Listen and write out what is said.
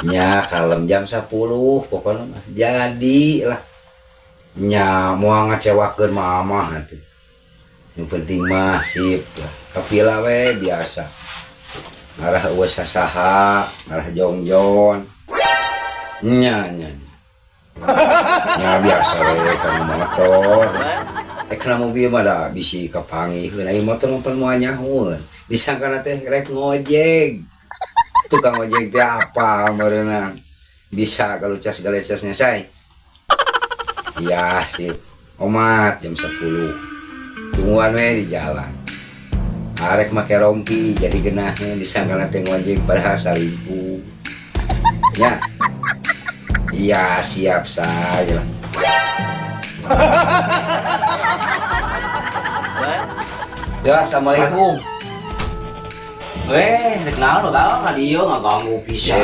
Nya, kalem, jam 10 pokoknya mah jadi lah nya, moal ngecewakeun mama atuh. Nu penting mah sip lah, kapila we biasa ngarah euweuh sasaha, ngarah jongjon nya nya nya nya, biasa we kana motor. Eh, kana mobil mah da bisi kapanggih, ai motor mah pan moal nyahoeun. Disangkana teh rek ngojek, tukang ojek teh apa meureunna bisa kalau cas galecasnya say. Iya, sip, omat, jam 10 tungguan we di jalan. Arek make rompi jadi geunahnya, disangkana teh ngojek padahal salingkuh ya. Iya, siap saja lah. Ya, assalamualaikum. Weh, rek naon gagal ka dieu, ngaganggu pisan.